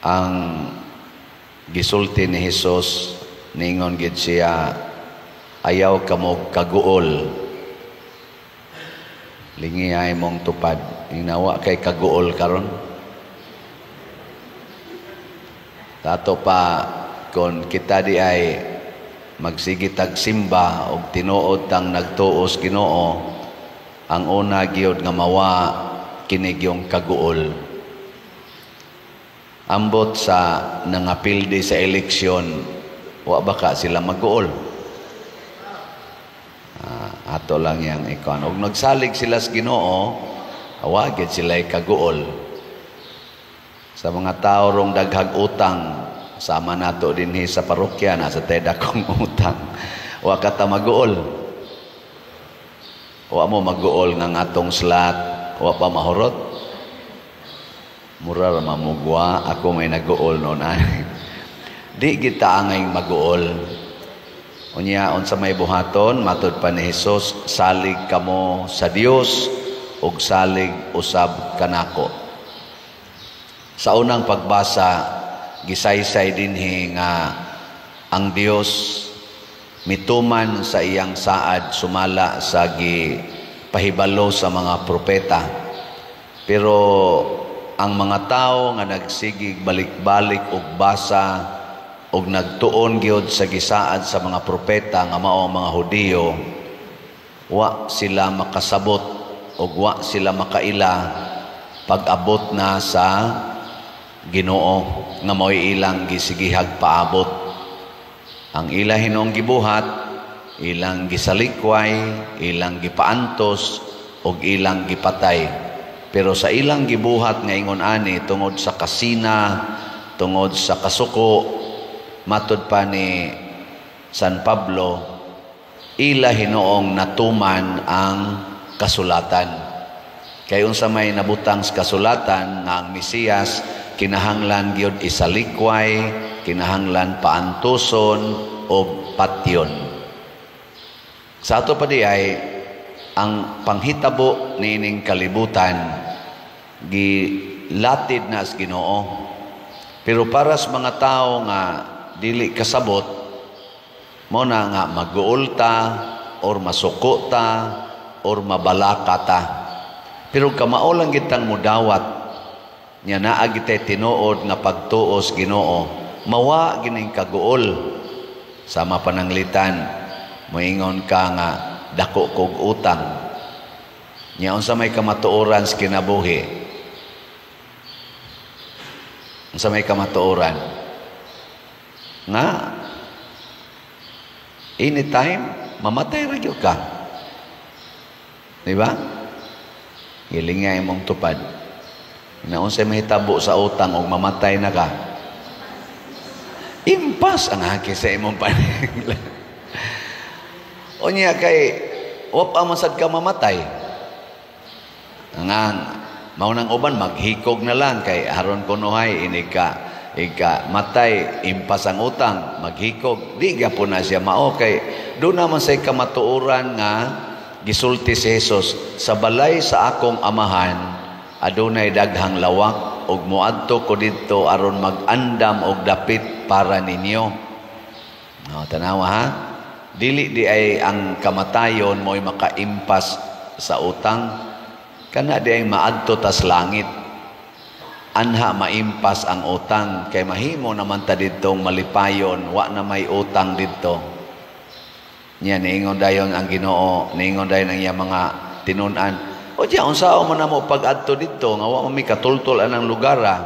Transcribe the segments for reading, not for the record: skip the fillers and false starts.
Ang gisulti ni Hesus, ningon gid siya, "Ayaw kamo kaguol." Lingi mong tupad. Inawa kay kaguol karon. Tato pa kon kita di ay magsige tag simba og tinuod tang nagtuos Ginoo, ang una gyud nga mawa kini gyung kaguol. Ambot sa nangapildi sa eleksyon, wa ba ka sila maguol? Ato lang yang ikuan. Og nagsalig sila sa Ginoo, wa gyud sila kaguol. Sa mga tao rong daghag utang, sama nato dinhi sa parokya na sa teda kong utang. Wa ka ta maguol. Wa mo maguol nga atong slot, wa pa mahurot. Mura ra mamugwa, ako may naguol noon ay. Di kita angay maguol. Unya, unsa may buhaton, matud pa ni Hesus, salig kamo sa Dios ug salig usab kanako. Sa unang pagbasa, gisaysay dinhi nga ang Dios mituman sa iyang saad sumala sa gipahibalo sa mga propeta. Pero ang mga tao nga nagsigig balik-balik og basa og nagtuon gyud sa gisaad sa mga propeta nga mao ang mga Hudiyo, wa sila makasabot og wa sila makaila pag-abot na sa Ginoo nga mao'y ilang gisigihag paabot. Ang ila hinuong gibuhat, ilang gisalikway, ilang gipaantos og ilang gipatay. Pero sa ilang gibuhat nga ingon ani, tungod sa kasina, tungod sa kasuko, matud pa ni San Pablo, ila hinuong natuman ang kasulatan. Kay unsa may nabutang sa kasulatan nga ang Mesiyas kinahanglan gyud isalikway, kinahanglan paantuson o patyon. Sa ato pa di ay ang panghitabo niining kalibutan gilatid na sa Ginoo. Pero para sa mga tao nga dili kasabot, mo na nga maguol ta or masuko ta or mabalaka ta. Pero kamao lang gitang mudawat nya naa gitay tinuod nga pagtuos Ginoo, mawa gining kaguol. Sama pananglitan moingon ka nga dako kog utang. Nya unsa may kamatuoran sa kinabuhi? Unsa may kamatuoran? Nga anytime mamatay ra gyud ka. Di ba? Giling nga imong tupad. Na unsay mahitabo sa utang og mamatay na ka? Impas ang haki sa imong paninglan. Unya kay wa pa man sad ka mamatay. Nga mao nang uban maghikog na lang kay aron kunuhay ini ka ika matay impas ang utang, maghikog. Di gyapon na siya mao kay do naman say kamatuoran nga gisulti si Jesus, sa balay sa akong amahan adunay daghang lawak ug moadto ko didto aron mag-andam og dapit para ninyo. No, tanawa ha. Dili di ay ang kamatayon mo'y makaimpas sa utang. Kana di ay maadto tas langit. Anha maimpas ang utang kay mahimo naman ta didtong malipayon, wa na may utang didto. Nya niingon dayon ang Ginoo, niingon dayon ang iyang mga tinun-an. O diya, unsaon man namo pag-adto didto nga wa man mi katultol anang lugar ah.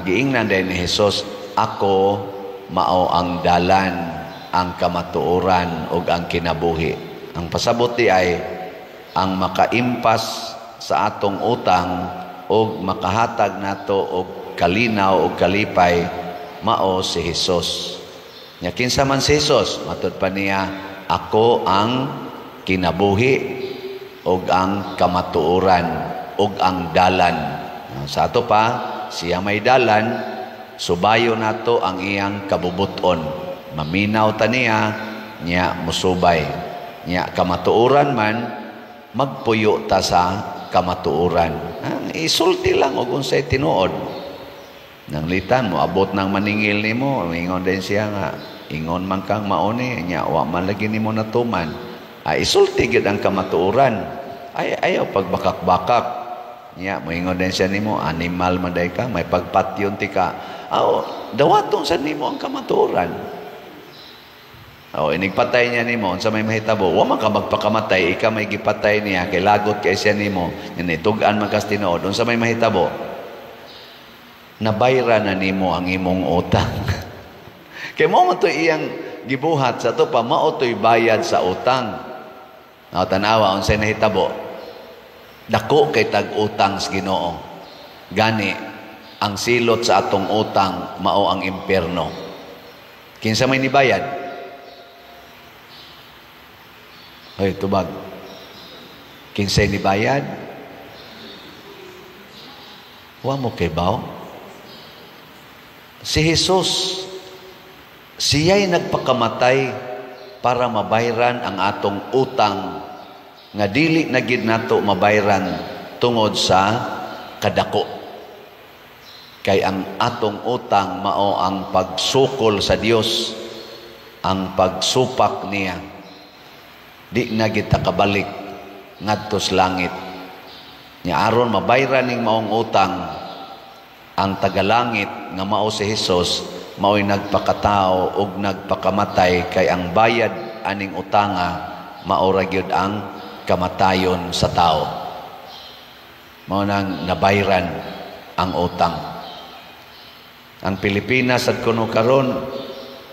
Giingnan dayon ni Hesus, ako mao ang dalan, ang kamatuoran ug ang kinabuhi. Ang pasabot di ay ang makaimpas sa atong utang ug makahatag nato og kalinaw ug kalipay mao si Hesus. Nya kinsa man si Hesus? Matud pa niya, ako ang kinabuhi ug ang kamatuoran ug ang dalan. Sa ato pa, siya may dalan, subayo nato ang iyang kabubuton. Maminaw ta niya, niya musubay. Niya kamatuoran man, magpuyo ta sa kamatuoran. Isulti lang og unsay tinuod. Nanglitan mo abot ng maningil nimo, ingon din siya nga ingon man kang mauni nya wa man lagi nimo natuman. Ay, isulti gyud ang kamatuoran. Ay, ayaw pagbakak-bakak. Nya moingon din siya nimo, animal man day ka, may pagpatyon ti ka. Aw, dawaton sa nimo ang kamatuoran. O, inigpatay niya nimo, unsa may mahitabo? Wa man ka magpakamatay, ika may gipatay niya, kay lagot kay siya nimo, nya tug-an man kas tinuod, unsa may mahitabo? Nabayra na nimo ang imong utang. Kay mo man to iyang gibuhat sa to pa, mao to'y bayad sa utang. O, tanawa, unsay nahitabo? Dako kay tag-utang sa Ginoo. Gani, ang silot sa atong utang mao ang impierno. Kinsa may nibayad? Hoy, tubag. Kinsay nibayad? Wa mo kay baw? Si Jesus, siya'y nagpakamatay para mabayran ang atong utang nga dili na gid nato mabayran tungod sa kadako. Kay ang atong utang mao ang pagsukol sa Dios, ang pagsupak niya. Di na kita kabalik ngadto sa langit. Nya aron mabayran ning maong utang, ang tagalangit nga mao si Hesus mao'y nagpakatao ug nagpakamatay, kay ang bayad aning utanga mao ra gyud ang kamatayon sa tao. Mao nang nabayran ang utang. Ang Pilipinas at kuno karon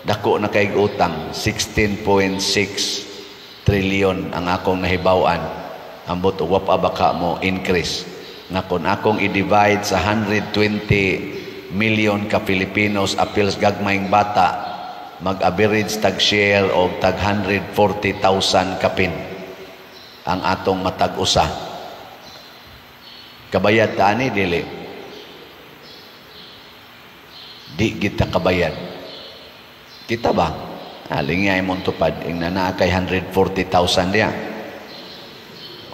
dako na kay utang, 16.6 trillion ang akong nahibaw-an. Ambot wa pa baka mo increase. Nga kun akong i-divide sa 120 million ka Filipinos apils gagmayng bata, mag-average tag share og tag 140,000 kapin ang atong matag usa. Kabayad ta ani dili? Di kita kabayad. Kita ba? Lingay mong tupad ing naa kay 140,000 diya.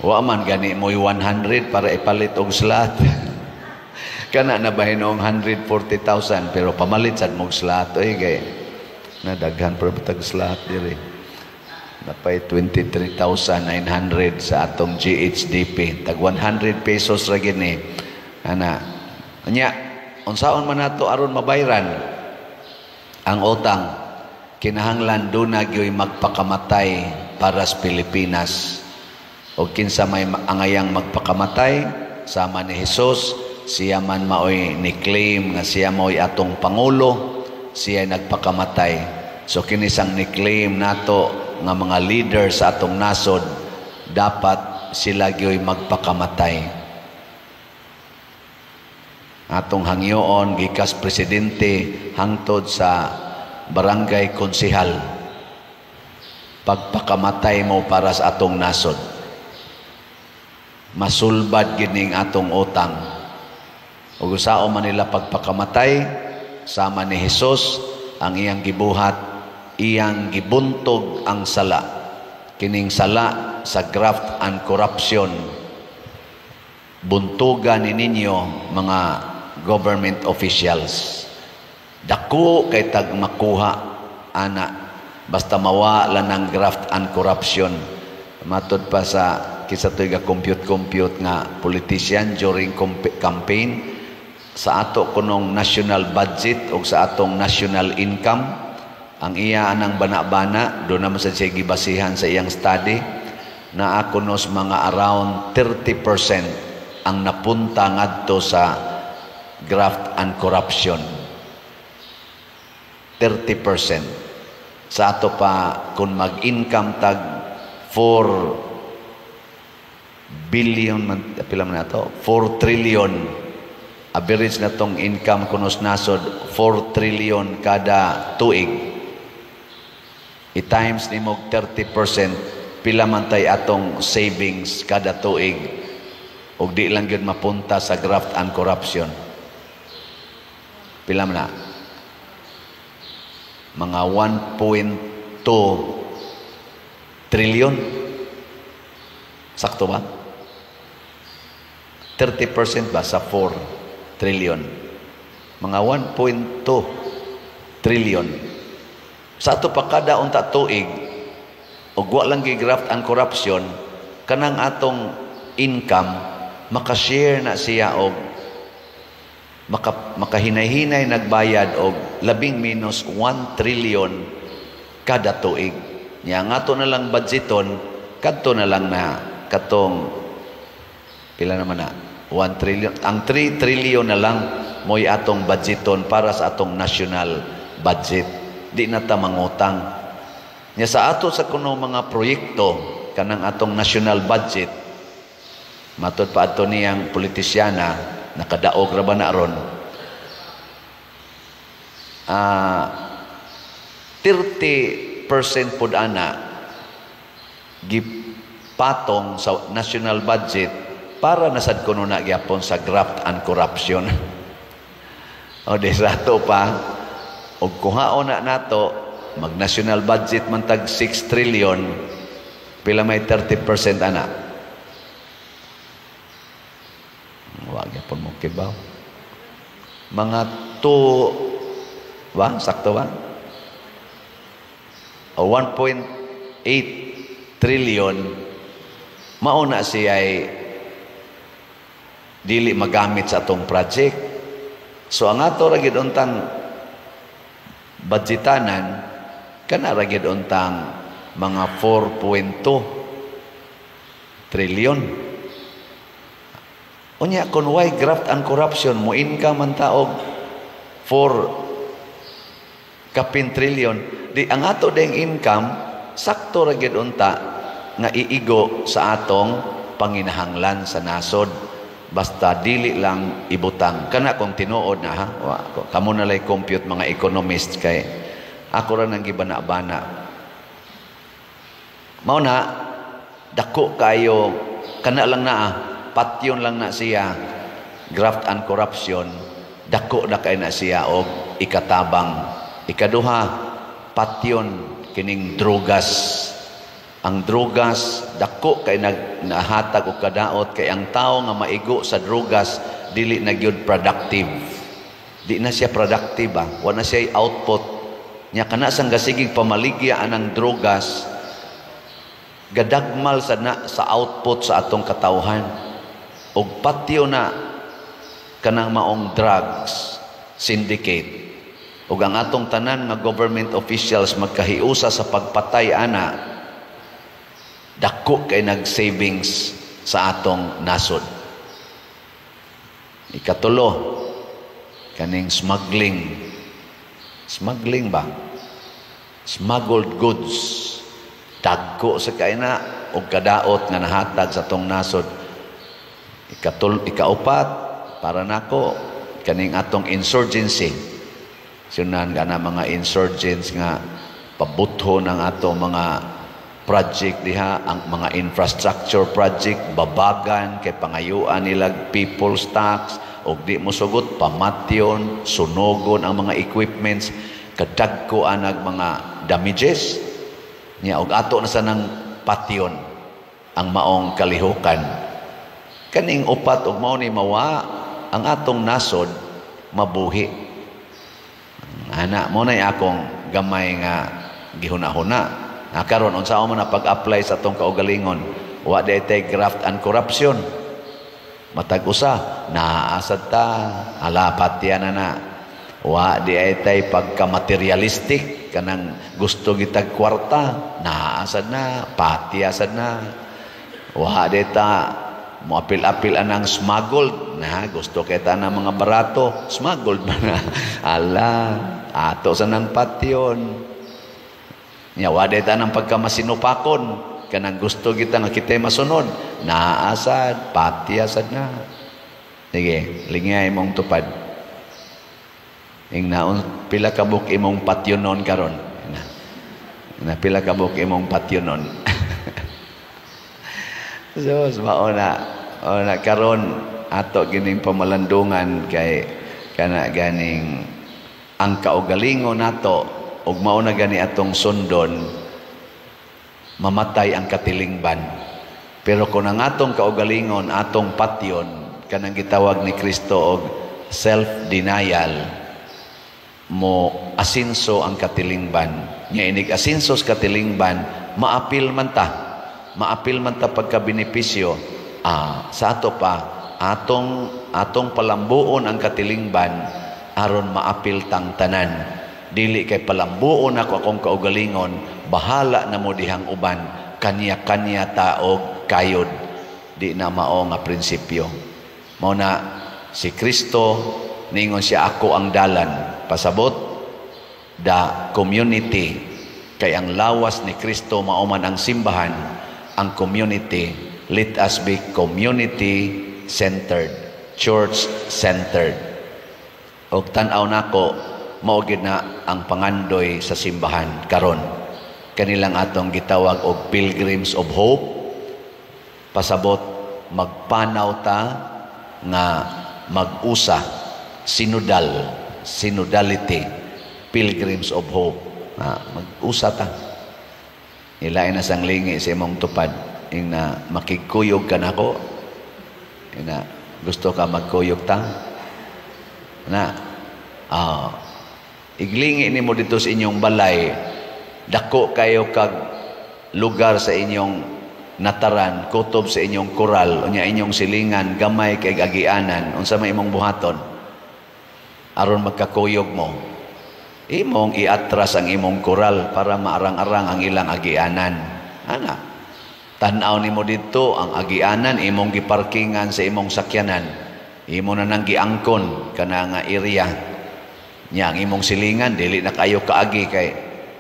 Wa man gani mo'y 100 para ipalit og slot. Kana na ba hinoong 140,000 pero pamalit sad mog slot oy kay nadaghan pa tag slot diri. Napay 23,900 sa atong GHDP. Tag 100 pesos ra gini. Ana. Nya unsaon man nato aron mabayran ang utang? Kinahanglan duna gyoy magpakamatay para sa Pilipinas. O kinsa may angayang magpakamatay sama ni Hesus, siya man maoy ni-claim nga siya maoy atong pangulo, siya nagpakamatay. So kinisang ni-claim nato nga mga leader sa atong nasod, dapat sila gyoy magpakamatay. Atong hangyoon gikas presidente hangtod sa barangay konsehal, pagpakamatay mo para sa atong nasod, masulbad gining atong utang. Ug usaon man nila pagpakamatay sama ni Hesus, ang iyang gibuhat, iyang gibuntog ang sala. Kining sala sa graft and corruption, buntugan ni ninyo mga government officials. Dako kay tag makuha ana basta mawa lang ng graft and corruption. Matod pa sa kisa to'y ga-compute-compute nga politician during campaign, sa ato kunong national budget o sa atong national income, ang iya anang bana-bana, doon naman sa siya gibasihan sa iyang study, na ako nos mga around 30% ang napunta ngadto sa graft and corruption. 30%. Sa ato pa, kung mag-income tag 4 billion, pila man na to? 4 trillion. Average na tong income kunos nasod, 4 trillion kada tuig. I-times ni mo 30%, pila man tay atong savings kada tuig. Og di lang gyud mapunta sa graft and corruption. Pila man na? Mga 1.2 trillion. Sakto ba? 30% ba sa 4 trillion? Mga 1.2 trillion. Sa ato pa kada unta tuig, ug wa lang gi-graft ang corruption, kanang atong income maka-share na siya og makahinay-hinay nagbayad og labing minus 1 trillion kada tuig. Nya ang ato na lang budgeton, kadto na lang na katong pila naman na 1 trillion. Ang 3 trillion na lang mo'y atong budgeton para sa atong national budget. Di na ta mangutang. Nya sa ato sa kuno mga proyekto, kanang atong national budget, matod pa ato niyang politisyana, nakadaog ra ba na ron? 30% pud ana gipatong sa national budget para nasad kuno na gyapon sa graft and corruption. O di sa ato pa, og kuhaon na nato, mag national budget man tag 6 trillion, pila may 30% ana? Wa gyapon mo kibaw. Mga 2 ba? Sakto ba? O 1.8 trillion mao na siya ay dili magamit sa atong project. So ang ato ra gyud untang budgetanan, kana ra gyud untang mga 4.2 trillion. Unya kung why graft and corruption mo income man ta og 4 kapin trillion, di ang ato ding income sakto ra gyud unta nga iigo sa atong panginahanglan sa nasod, basta dili lang ibutang kana. Kung tinuod na ha, kamo na lay compute, mga economist, kay ako ra nang gibana-bana. Mao na dako kayo kana lang na patyon lang na siya graft and corruption, dako na kay na siya og ikatabang. Ikaduha, patyon kining drogas. Ang drogas dako kay nahatag og kadaot, kay ang tawo nga maigo sa drogas dili na gyud productive. Di na siya productive ba, wa na siya output nya. Kana sang gasigig pamaligya anang drogas, gadagmal sa na sa output sa atong katawhan. Og patyo na kanang maong drugs syndicate ug ang atong tanan nga government officials magkahiusa sa pagpatay ana, dako kay nag-savings sa atong nasod. Ikatulo, kaning smuggling. Smuggling ba? Smuggled goods. Dagko sa kaina og kadaot nga nahatag sa atong nasod. Ikaupat, para nako, kaning atong insurgency. Sunan ka na mga insurgents nga pabutho ng atong mga project diha, ang mga infrastructure project, babagan kay pangayuan nila people's tax, og di mo sugot, pamatyon, sunogon ang mga equipments, kadagko anag mga damages niya. Og ato na sa nang patyon ang maong kalihukan. Kaning upat, og mao ni mawa ang atong nasod, mabuhi ana. Mo na akong gamay nga gihuna-huna na karon, unsa man na pag-apply sa atong kaugalingon? Wa di tay graft and corruption, matag usa naasad ta, ala, patya na na. Wa di ay tay pagka-materialistic, kanang gusto gitag kwarta, naasad na, patya sad na. Wa di ta moapil-apil anang smuggled na, gusto kita na mga barato, smuggled ba na, ala, ato sa nang patyon nya. Wa di ta nang pagkamasinupakon, kanang gusto kita nga kita'y masunod, naasad, patyasad na. Sige, lingay imong tupad. Ing naon pila ka buok imong patyonon karon na, na pila ka buok imong patyonon. So, mao na, o na karon ato gining pamalandungan, kay kana ganing ang kaugalingon nato ug mao na gani atong sundon, mamatay ang katilingban. Pero kung ang atong kaugalingon atong patyon, kanang gitawag ni Kristo og self-denial, mo asinso ang katilingban. Nya inig asinso sa katilingban, maapil man ta. Maapil man ta pagka benepisyo. Sa ato pa, atong palambuon ang katilingban aron maapil tang tanan. Dili kay palambuon ako akong kaugalingon, bahala na mo dihang uban, kanya-kanya ta og kayod. Di na mao nga prinsipyo. Mao na si Kristo ningon siya, "Ako ang dalan." Pasabot the community, kay ang lawas ni Kristo mao man ang simbahan, ang community. Let us be community centered, church centered. Og tan-aw nako, mao gid na ang pangandoy sa simbahan karon. Kanilang atong gitawag og Pilgrims of Hope. Pasabot magpanaw ta nga mag-usa, sinodal, synodality, Pilgrims of Hope. Mag-usa ta. Ilain na sang lingi sa imong tupad. Ing na makigkuyog ka nako. Ina gusto ka magkuyog ta? Na iglingi nimo dito sa inyong balay, dako kayo kag lugar sa inyong nataran, kutob sa inyong koral, unya inyong silingan, gamay kay agianan, unsa may imong buhaton? Aron magkakuyog mo, imong iatras ang imong koral para maarang-arang ang ilang agianan. Ana, tan-aw nimo dito ang agianan, imong giparkingan sa imong sakyanan. Imo na nang giangkon kana nga area. Nya ang imong silingan dili na kayo kaagi kay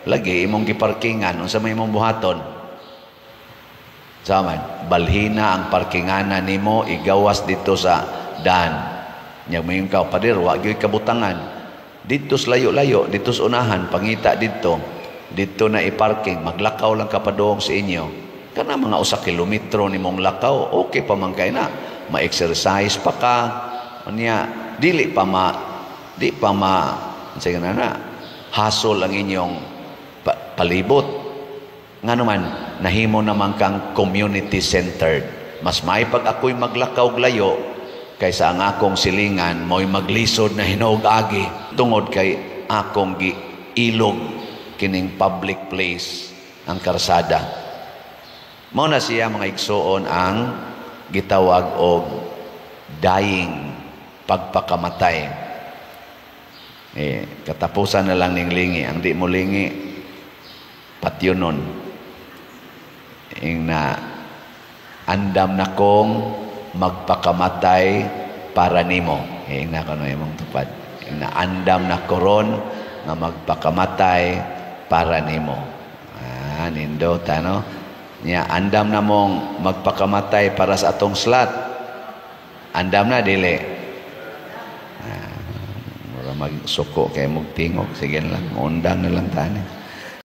lagi imong giparkingan. Unsa may imong buhaton? Saman, balhina ang parkinganan nimo, igawas dito sa dan. Nya moingon ka, "Pader, wa gyud kabutangan." Dito sa layo-layo, dito sa unahan, pangita dito. Dito na i-parking, maglakaw lang ka padung sa inyo. Kana mga 1 kilometro nimong lakaw, okay pa man kay na. Ma-exercise pa ka. Unya, dili pa ma di pa ma sige na na hasol ang inyong palibot. Nga naman, nahimo naman kang community-centered. Mas may pag ako'y maglakaw layo kaysa ang akong silingan mo'y maglisod na hinog agi tungod kay akong giilog kining public place, ang karsada. Mao na siya, mga igsuon, ang gitawag og dying, pagpakamatay. Eh, katapusan na lang ning lingi. Ang di mo lingi, patyonon. Ing na andam na kong magpakamatay para nimo. Eh, ing na kano imong tupad. Ing na andam na koron nga magpakamatay para nimo. Nindot ano? Nya andam na mong magpakamatay para sa atong slot. Andam na dili? Mura magsuko kay mong tingog. Sige lang, undang na lang tani.